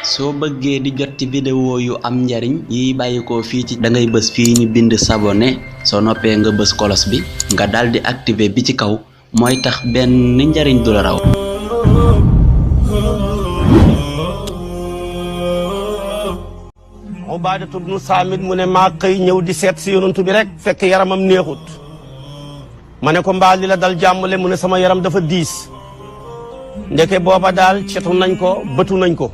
soo bëggee di jot ci vidéo yu am njariñ yi bàyyikoo fii ci da ngay bës fii ñu bind s'abonner soo noppee nga bës kolos bi nga daldi activer bi ci kaw mooy tax benn njariñ du la raw. Ubaadatu bnu Saamit mu ne maa xëy ñëw di seet si yonantu bi rek fekk yaramam neexut ma ne ko mbaa li la dal jàmmale mu ne sama yaram dafa diis ndeke booba daal cetu nañ ko bëtu nañ ko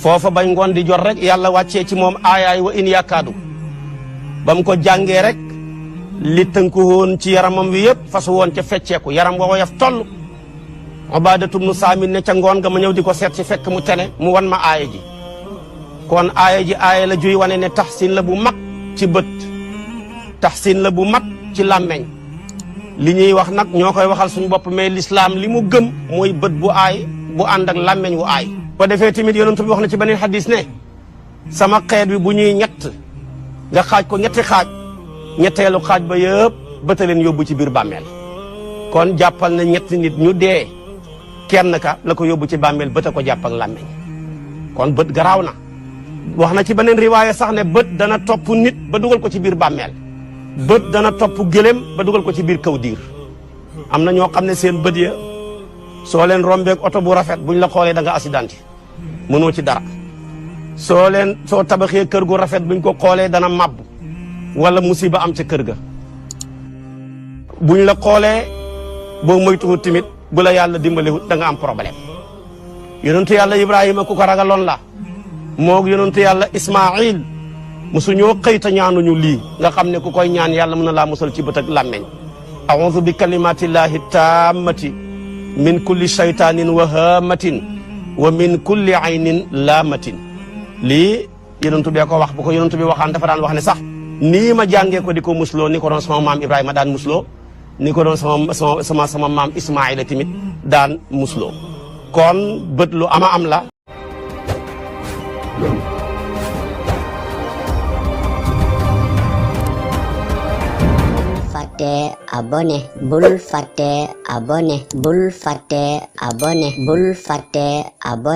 foofa bañ ngoon di jot rek yàlla wàccee ci moom aayaay wa in yakaadu ba mu ko jàngee rek li tënku woon ci yaramam wi yëpp fasu woon ca fecceeku yaram wa woyof toll. Ubaadatu bnu Saamit ne ca ngoon nga ma ñëw di ko seet si fekk mu tene mu wan ma aaya ji kon aaya ji aaya la juy wane ne taxsin la bu mag ci bët taxsin la bu mag ci làmmeñ li ñuy wax nag ñoo koy waxal suñu bopp mais l'islam li mu gëm mooy bët bu aay bu ànd ak làmmeñ wu aay ko defee tamit yonent bi wax na ci beneen xadis ne sama xeet bi bu ñuy ñett nga xaaj ko ñetti xaaj ñetteelu xaaj ba yëpp bëta leen yóbbu ci biir bàmmeel kon jàppal na ñetti nit ñu dee kenn ka la ko yóbbu ci bàmmeel bët a ko jàpp ak làmmeñ kon bët garaaw na wax na ci beneen riwaaya sax ne bët dana topp nit ba dugal ko ci biir bàmmeel bët dana topp gëléem ba dugal ko ci biir kaw diir am na ñoo xam ne seen bët ya soo leen rombeeg oto bu rafet buñ la xoolee da nga accidenté mënoo ci dara soo tabaxee kër gu rafet buñ ko xoolee dana màbb wala musiba am ca kër ga buñ la xoolee boo moytuwut tamit bu la yàlla dimbalewut da nga am problème yonentu yàlla Ibrahima ku ko ragaloon la moog yonentu yàlla Ismaayil musu ñoo xëyta ñaanuñu lii nga xam ne ku koy ñaan yàlla mën na laa musal ci bët ak làmmeñ a'uudu bi kalimatillahi tammati min kulli shaytanin wa hamatin wa min kulli aynin laamatin lii yonentu bee ko wax bu ko yonentu bi waxaan dafa daan wax ne sax nii ma jàngee ko di ko musloo ni ko doon sama maam Ibrahima daan musloo ni ko doon sama maam Ismaayila tamit daan musloo kon bët lu ama am la fàtte abonné bul fàtte abonné bul fàtte abonné bul fàtte abonné